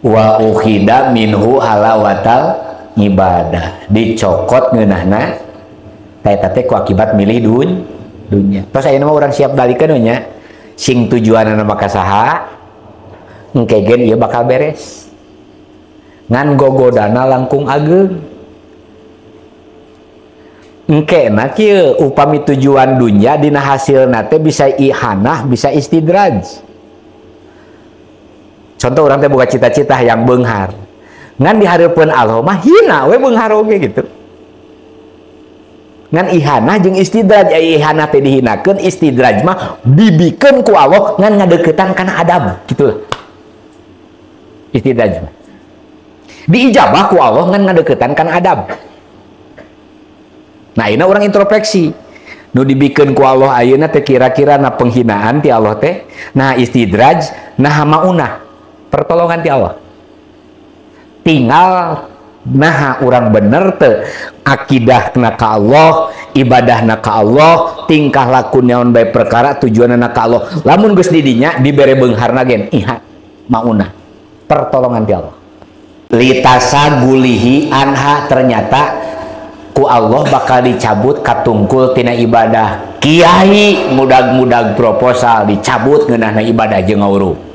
[SPEAKER 1] Wa ukhida minhu halawatal ibadah, dicokot ngeunahna eta teh ku akibat milih dunya. Tos ayeuna mah urang siap dalikeun we nya, sing tujuanana mah ka saha engke gen ieu bakal beres. Ngan gogodana langkung ageung. Engke na kieu upami tujuan dunya dina hasilna teh bisa ihanah, bisa istidraj. Contoh orang teh boga cita-cita yang beunghar. Ngan dihareupeun Allah mah hina we beunghar oge gitu. Ngan ihanah jeung istidraj, ai ihanah teh dihinakeun, istidraj mah dibikeun ku Allah ngan ngadeukeutan kana adab gitu lah. Istidraj mah diijabah ku Allah ngan ngadeukeutan kana adab. Nah, ayeuna urang introspeksi. Nu dibikeun ku Allah ayeuna teh kira-kira na penghinaan ti Allah teh, nah istidraj, nah maunah. Pertolongan ti Allah. Tinggal nah urang bener teh akidahna ka Allah, ibadahna ka Allah, tingkah laku naon bae perkara tujuanna ka Allah. Lamun geus di dinya dibere beungharna gen iha maunah. Pertolongan ti Allah. Litasa gulihi anha, ternyata ku Allah bakal dicabut katungkul tina ibadah. Kiai mudag-mudag proposal dicabut ngeunahna ibadah jeung ngawuru.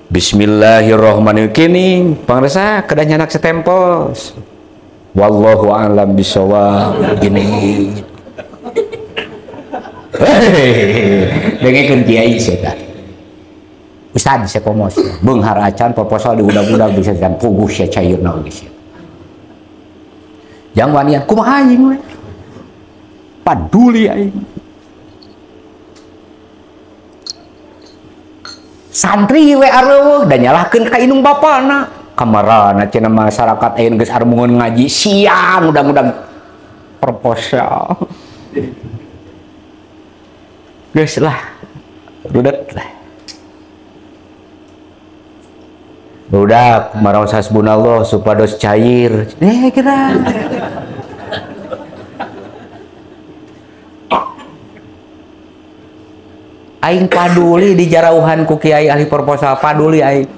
[SPEAKER 1] Bismillahirrahmanirrahim. Kini pangresa kedah nyanak setempel. Wallahu a'lam bishawab. Gini. Hei, dengekeun kiai setan. Ustad sekomos beunghar acan proposal diudag-udag bisa dan puguh sia cairna oge sia. Jang wanian kumaha aing we? Paduli aing. Santri we areuweuh da nyalahkeun ka indung bapana. Kamarana cenah masyarakat ayeuna geus armungun ngaji siang udag-udag proposal. Geus lah. Rudet lah. Budak maraos hasbunallah supados cair. Kira. Aing paduli di jarauhan ku kiai ahli proposal, paduli aing.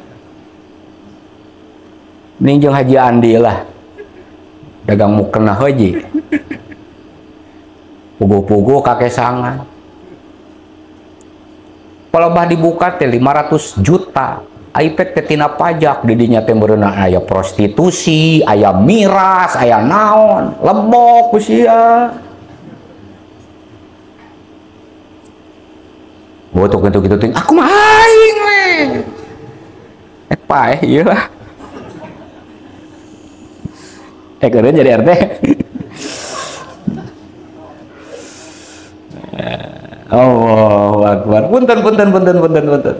[SPEAKER 1] Mending jeung Haji Andi lah. Dagang mukena haji. Puguh-puguh kakesangan. Palebah dibuka teh 500 juta. Aipek teh tina pajak di dinya teh meureunna aya prostitusi, aya miras, aya naon, lebok ku sia. Botok kitu ting, aku mah aing we. Paeh ieu lah. Keureun jadi RT. Allahu akbar. Punten punten punten punten punten.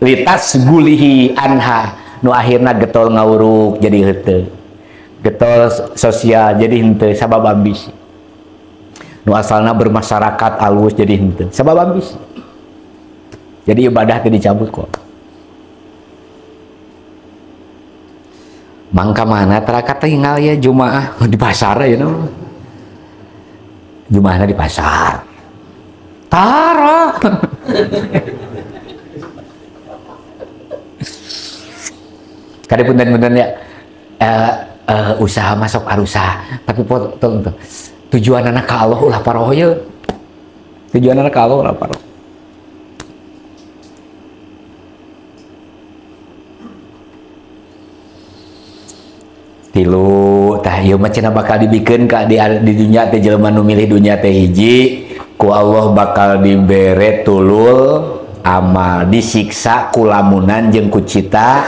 [SPEAKER 1] Litas gulihi anha nu akhirna getol ngawuruk jadi henteu. Getol sosial jadi henteu sabab ambisi. Nu asalna bermasyarakat alus jadi henteu sabab ambisi. Jadi ibadah teh dicabut kok. Mangka mana terakat tinggal ya Jumaah di pasar ya no. Jumaahna di pasar. Tara. Kade punten-punten ya usaha masuk arusa tapi tolong tujuan anak ka Allah ulah paroh ye. Tujuan anak ka Allah ulah paroh. Tilu tah ieu mah cenah bakal dibikeun ka di dunya teh jelema nu milih dunya teh hiji ku Allah bakal dibere tulul amal disiksa ku lamunan jeung ku cita.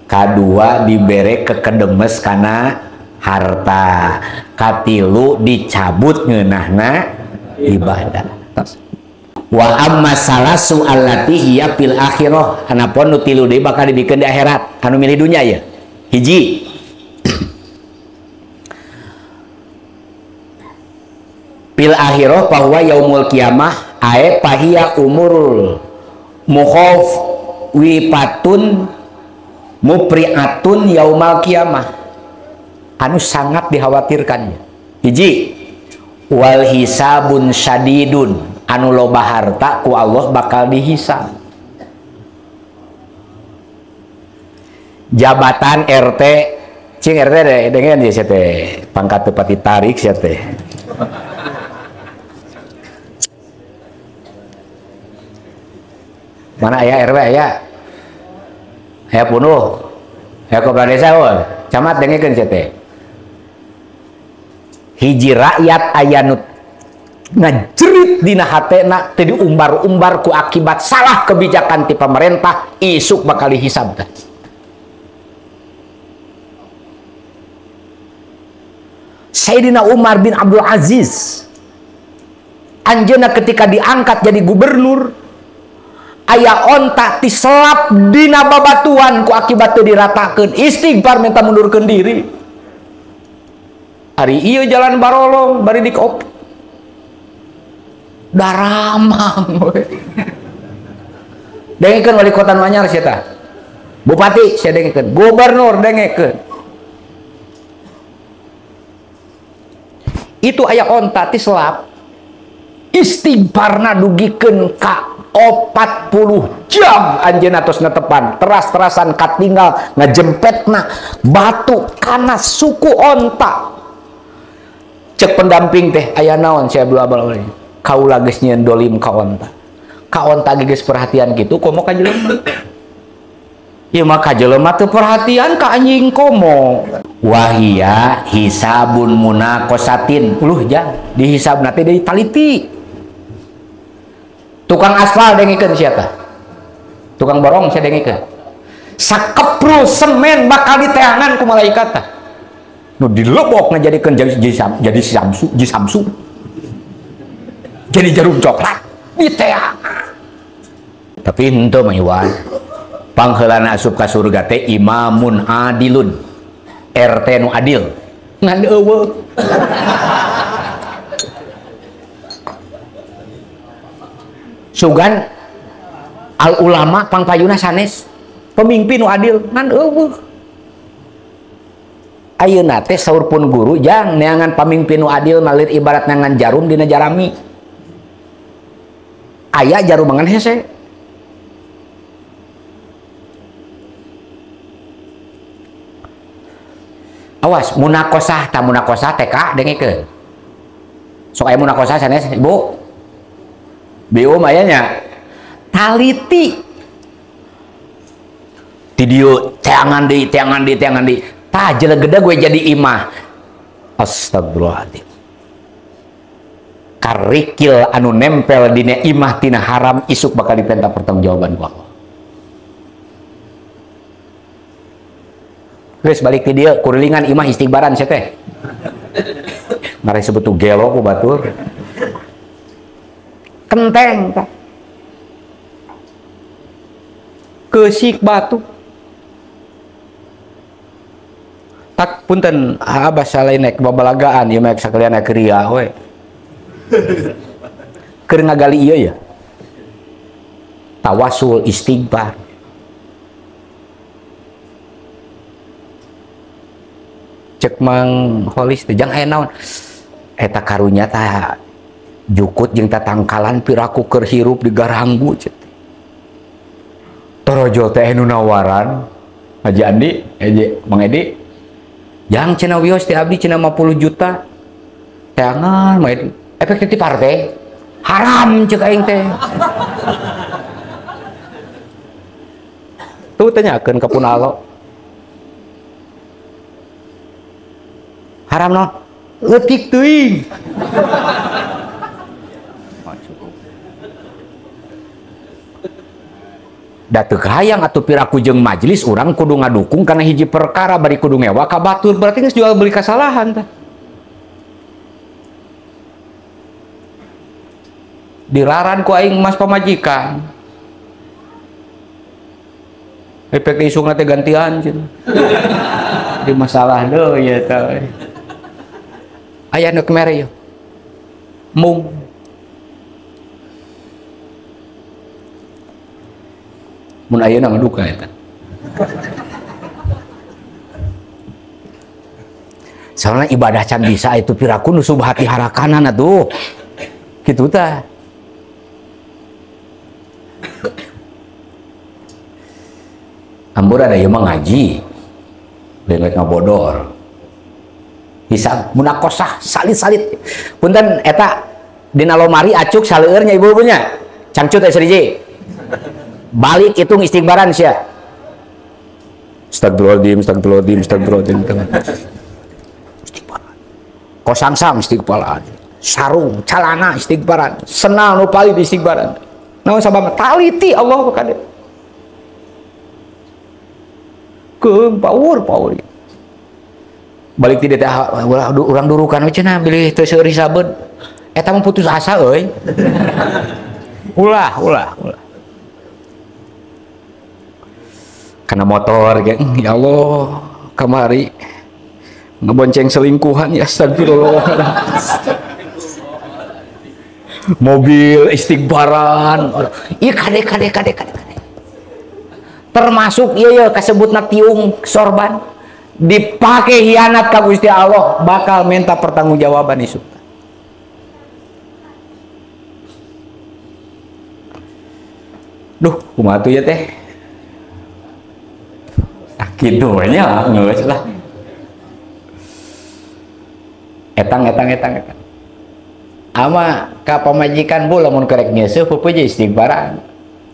[SPEAKER 1] Kadua dibere kekedemes kana harta. Katilu dicabut ngeunahna ibadah. Wa amma salasu allati hiya fil akhirah. Anapun nu tilu deui bakal dibikeun di akhirat. Anu milih dunya ya. Hiji. Fil akhirah bahwa yaumul kiamah ae pahiya umurul mukhaf wifatun mupriatun yaumal kiamah, anu sangat dikhawatirkannya. Hiji wal hisabun syadidun, anu loba harta ku Allah bakal dihisab. Jabatan RT cing RT deh dengan sia teh pangkat teu pati tarik sia teh. Mana aya RW aya? Aya punuh. Aya kepala desa heuh. Camat dengekeun sia teh. Hiji rakyat aya nu ngajerit dina hatena teu diumbar-umbar ku akibat salah kebijakan ti pemerintah, isuk bakal dihisab teh. Sayyidina Umar bin Abdul Aziz anjeunna ketika diangkat jadi gubernur aya onta tiselap dina babatuan ku akibat teu diratakeun, istighfar minta mundurkeun diri. Ari ieu jalan barolong bari dikop daramang we. Dengekeun wali kota nu anyar sia tah, bupati sia dengekeun, gubernur dengekeun. Itu aya onta tiselap istighfarna dugikeun ka 40 jam anjeunna tos netepan teras-terasan katinggal ngajempetna batu kana suku onta. Cek pendamping teh aya naon sia Abdul Abal kaula geus nyieun dolim ka onta. Ka onta geus perhatian kitu komo ka jelema. Ieu mah ka jelema teu perhatian ka anjing komo. Wahia hisabun munakosatin. Uluh jang dihisabna teh deui taliti. Tukang aspal dengekeun sia tah. Tukang borong sia dengekeun. Sakeprul semen bakal diteangan ku malaikat tah. Nu dilebok ngajadikeun jadi samsu, jadi samsu. Jadi jarum coklat diteangan. Tapi henteu mah Iwan. Pangheulana asup ka surga teh imamun adilun. RT nu adil. Ngan eueuh. Sugan al ulama pangpayuna sanes pemimpin nu adil ngan eueuh. Ayeuna teh saur pun guru jang neangan pamimpin nu adil malir ibarat neangan jarum dina jarami. Aya jarum mangan hese. Awas munakosah ta munakosah TK dengekeun. Sok aya munakosah sanes ibu. Bium aya nya. Taliti. Ti dieu teangan deui, teangan deui, teangan deui. Tah jelegede gue jadi imah. Astagfirullahaladzim. Karikil anu nempel dina imah tina haram isuk bakal dipenta pertanggungjawaban ku Allah. Geus balik ti dieu kurilingan imah istighbaran sia teh. Mare sebut tuh gelo ku batur. Kenteng tah. Keusik batu. Tak punten abah saleh nek babalagaan ieu mah sakalian keur ria we. Keur ngagali ieu ya. Tawasul istighfar. Cek Mang Holis teh jang aya naon? Eta karunya tah jukut jeung tatangkalan piraku keur hirup digaranggu cek. Torojol teh nu nawaran Haji Andi, Haji Mang Edi. Yang cenah wios teh abdi cenah 50 juta. Teangan mah efek ti partai. Haram cek aing teh. Tuh tanyakeun ka pun alo. Haram no? Leutik teuing. Da teu kahayang atuh piraku jeung majelis urang kudu ngadukung kana hiji perkara bari kudu ngewa ka batur berarti geus jual beli kasalahan tah. Dilaran ku aing mas pamajikan. Efek isungna teh gantian cenah. Di masalah deui ya teh. Aya nu mere yeuh. Mung mun ayeuna mah duka eta. Soalna ibadah can bisa itu piraku nu subhati harakanan atuh. Kitu tah. Ambur ada ieu mah ngaji. Lain rek ngabodor. Hisab munakosah salit-salit. Punten eta dina lomari acuk saleueur nya ibu-ibu nya. Cangcut teh seriji. Balik hitung istighbaran sia. Astagfirullahaladzim, astagfirullahaladzim, astagfirullahaladzim. Istighbaran. Kosangsang istighbaran. Sarung, calana istighbaran. Senal nu paling istighbaran. Naon sabab taliti Allah kade. Keung paur paur. Balik ti teh ulah urang durukan we cenah bilih teu seueur hisabeun. Eta mah putus asa euy. Ulah, ulah, ulah. Karena motor geng, ya Allah kamari ngebonceng selingkuhan ya astagfirullah. Mobil istighbaran, iya kade kade kade kade kade. Termasuk iya iya kasebutna tiung sorban dipakai hianat ka Gusti Allah bakal minta pertanggungjawaban isuk. Duh, kumaha tuh ya teh? Gitu nya geus lah. Etang etang etang etang. Ama ka pamajikan bu lamun kerek nyeuseuh peupeut istighbaran.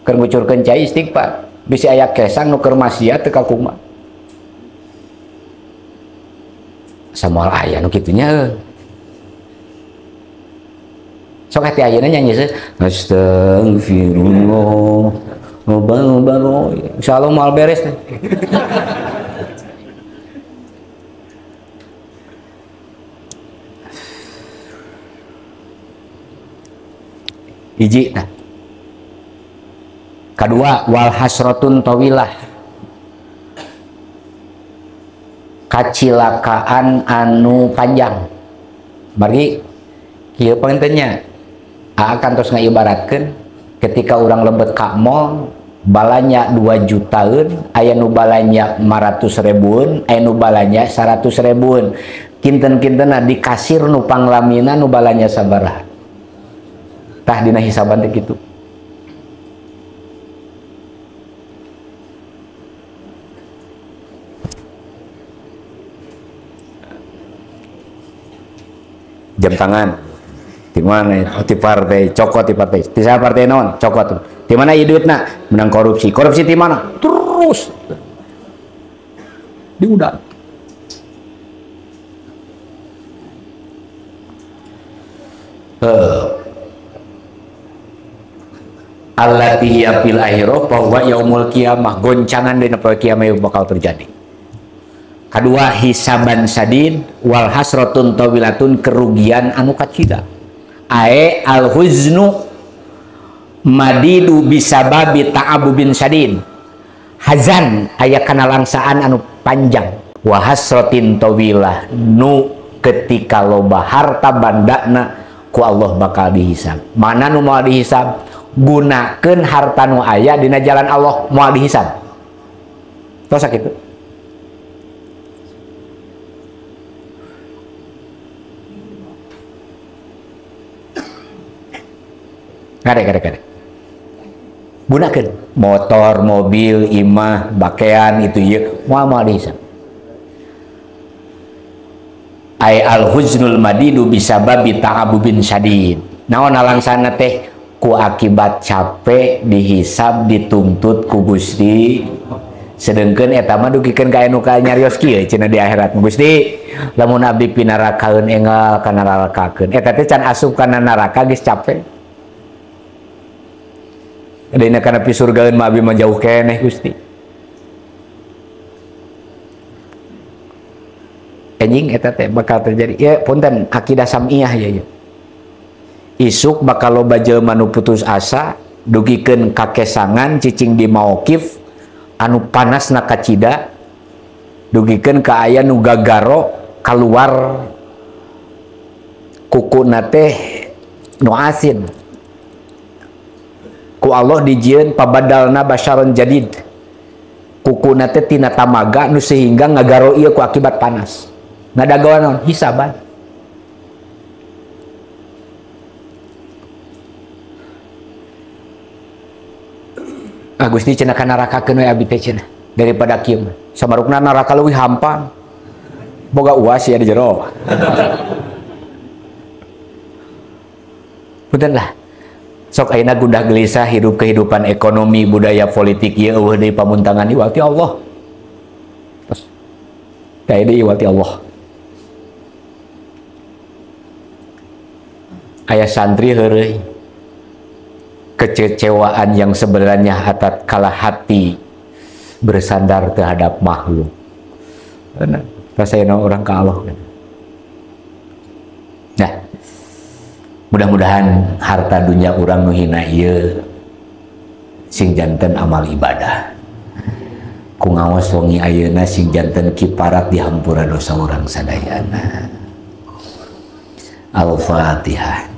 [SPEAKER 1] Keur ngucurkeun cai istighfar. Bisi aya kesang nu keur maksiat teu kakumaha. Samoal aya nu kitu nya euy. Sok hati ayeuna nya nyeuseuh astagfirullah. Bang, insyaallah mal beres nih. Hiji nah. Kedua wal hasratun tawilah. Kacilakaan anu panjang. Margi kieu panginten nya. Akan terus ngaibaratkeun ketika urang lebet ka mall balanya 2 jutaan, aya nu balanya 500 ribuan, aya nu balanya 100 ribuan. Kinten-kintena di kasir nu panglamina nu balanya sabaraha. Tah dina hisaban teh kitu. Jam tangan. Di mana? Di partai, cokot di partai. Di sana partai naon? Cokot. Di mana ieu duitna? Menang korupsi. Korupsi di mana? Terus diudak. Allati hiya fil akhirah bahwa yaumul kiamah, goncangan dina poe kiamah bakal terjadi. Kedua hisaban sadid wal hasratun tawilatun, kerugian anu kacida. Ae al huznu madidu bisababi ta'abubin sadid. Hazan aya kana langsaan anu panjang. Wa hasratin tawilah nu ketika loba harta bandana ku Allah bakal dihisab. Mana nu moal dihisab? Gunakeun harta nu aya dina jalan Allah moal dihisab. Tos sakitu. Kade kade kade. Gunakeun motor, mobil, imah, bakean itu ieu moal moal dihisab. Ai al huznul madidu bisababi ta'abubin sadid. Naon alangsana teh? Ku akibat capek dihisab dituntut ku Gusti. Sedengkeun eta mah dugikeun ka anu ka nyarios kieu cenah di akhirat. Gusti, lamun abdi pinarakaeun enggal kana narakakeun. Eta teh can asup kana neraka geus capek. Dina kana pisurgaeun mah abdi mah jauh keneh Gusti. Anjing eta teh bakal terjadi. Ya punten akidah sam'iyah ya ya. Isuk bakal loba jelema nu putus asa dugikeun kakesangan cicing di mauqif anu panasna kacida dugikeun ka aya nu gagaro kaluar kukuna teh nu asin. Ku Allah dijieun pabadalna basyaron jadid. Kukuna teh tina tamaga nu sehingga ngagaro ieu ku akibat panas. Ngadagawan naon? Hisaban. Ah Gusti cenah ka narakakeun we abdi teh cenah daripada kieu mah. Samarukna neraka leuwih hampang. Boga uas ya di jero. Punten lah. Sok ayeuna gundah gelisah hidup kehidupan ekonomi budaya politik ieu eueuh deui pamuntangan ieu ti Allah. Tos. Teh deui ti Allah. Aya santri heureuy. Kecewaan yang sebenarnya atat kala hati bersandar terhadap makhluk. Rasanya orang ke Allah. Nah, mudah-mudahan harta dunia orang nu hina ieu sing janten amal ibadah. Ku ngaos wengi ayeuna sing janten kiparat dihampura dosa urang sadayana. Al-Fatihah.